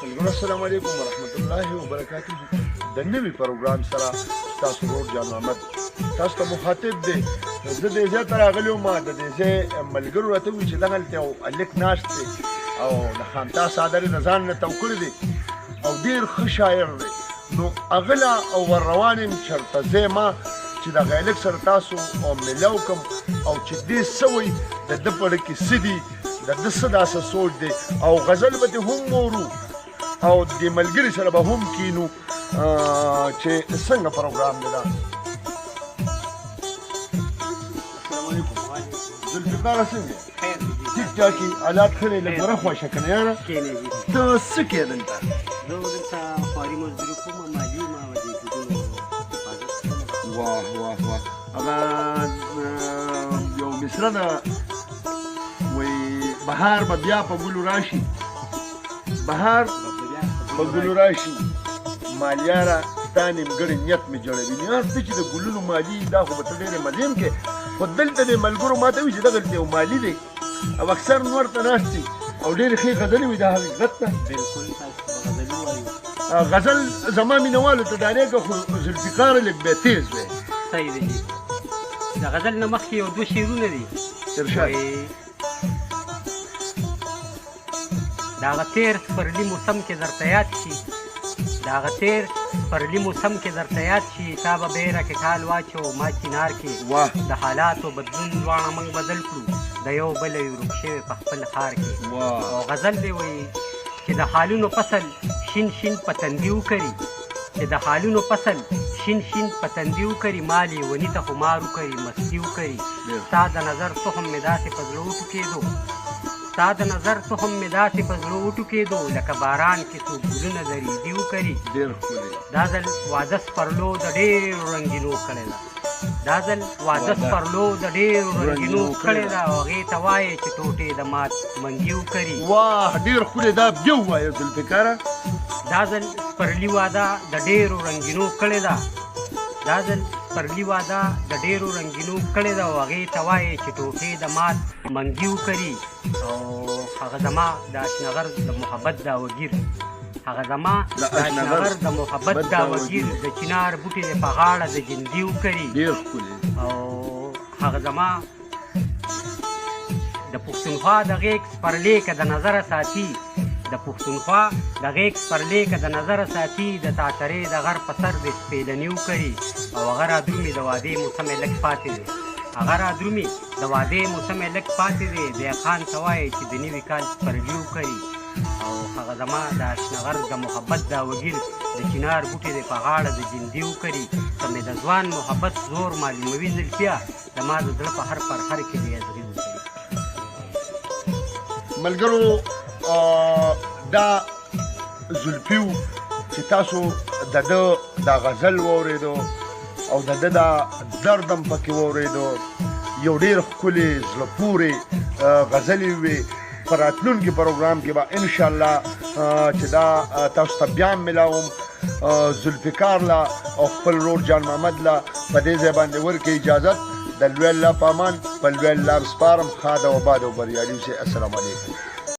ملګرو السلام علیکم ورحمت الله وبرکاته. د نوي پروګرام سره ستاسو ورور جان محمد تاسو ته مخاطب دی. زه دې ځای ته راغلی وم، د دې ځای ملګرو راته وویل چې دغلته یو هلک ناست دی او د خامتا څادر یې د ځان نه تاو کړی دی او ډېر ښه شاعر دی. نو هغه له او ور روان یم چېرته ځای ما چې دغه هلک سره تاسو ملاو کړم او چې دې څه وایي، د ده په زړه کې څه دي، د ده څه داسې سوچ دی، او غزل به دې هم واورو او د ملګري سره به هم کینو چې څنګه پروګرام دی دا. السلام علیکم ذوالفقار، څنګه؟ ټیک ټاک حالات ښه دی؟ لږ ورخوا شه که نه یاره. ته څه کوې دلته؟ زه دلته خواري مزدوري کوم، مالي ما به د ګلونو حفاظت کوم. واه واه واه، هغه یو مصره ده، وایي بهار به بیا په ګلو راشي، بهار په ګلو راشي، مالیاره ستا نیمګړی نیت مې جوړوي. نو یار، ته چې د ګلونو مالي، دا خو به ته ډېرې مزې هم کوې، خو دلته د ملګرو ما ته وایي چې دغلته یو مالي دی او اکثر نور ته ناست دي او ډېرې ښې غزلې وي. دا حقیقت ده؟ بالکل، تاسو به غزل ووایو. غزل زما مینهوالو ته ډالۍ که، خو ذوالفقار لږ بیا تېز وی. صحیح دی جي، د غزل نه مخکې یو دوه شعرونه دي. ارشاد. د هغه تېر سپرلي موسم کې درته یاد شي، د هغه تېر سپرلي موسم کې درته یاد شي، تا به بیره کې ټال واچو ما چینار کې. واه. د حالاتو بدلون دواړه موږ بدل کړو، د یو بل یو ورک شوی په خپل ښار کې. واه. او غزل دی، وایي چې د حالونو فصل شین شین په تندي وکري، چې د حالونو فصل شین شین په تندي وکري، ما لیوني ته خمار وکري، مستي وکري. ستا د نظر تخم مې داسې په زړه وټوکېدو، ستا د نظر تخم مې داسې په زړه وټوکېدو، لکه باران کې څوک ګلونه د ریدي وکري. ډېر ښکلی. دا ځل واده سپرلو د ډېرو رنګینو کړې ده، دا ځل واده سپرلو د ډېرو رنګینو کړې ده، او هغې ته وایې چې ټوټې د مات منګي وکري. واه، ډېر ښکلی، دا بیا ووایه ذوالفقاره. دا ځل سپرلي واده د ډېرو رنګینو کړې ده، دا ځل سپرلي واده د ډېرو رنګینو کړې ده، او هغې ته وایې چې ټوټې د مات منګي وکري. او هغه زما د اشنغر د محبت دا وګیر، هغه زما د اشنغر د محبت دا وګیر، د چنار بوټي دی په غاړه د جندي وکري. ډېر ښکلی. او هغه زما د پښتونخوا د غېږ سپرلې که د نظره ساتي، د پښتونخوا د غېږ سپرلې که د نظره ساتي، د تاترې د غر په سر دې سپېلني وکري. او هغه را درومي د وادې موسم یې لږ پاتې دی، هغه را درومي د وادې موسم یې لږ پاتې دی، دی خان ته وایې چې د نوي کال سپرلي وکري. او هغه زما د اشنغر د محبت دا وګیر، د چنار بوټی دی په غاړه د جندي وکري. که مې د ځوان محبت زور معلوموي زلفیه، زما د زړه په هر پرهر کې دې ازغي وکري. ملګرو، دا زلفي و چې تاسو د ده دا غزل واورېدو او د ده دا درد هم پکې واورېدو. یو ډېر ښکلی زړه پورې غزلې وې. په راتلونکي پروګرام کې به انشاءالله چې دا تاسو ته بیا ملاوم. ذوالفقار لا او خپل ورور جان محمد لا په دې ځای باندې ورکې اجازت، د لوی الله په امان، په لوی الله سپارم. ښاد او آباد او بریالي اوسئ. السلام علیکم.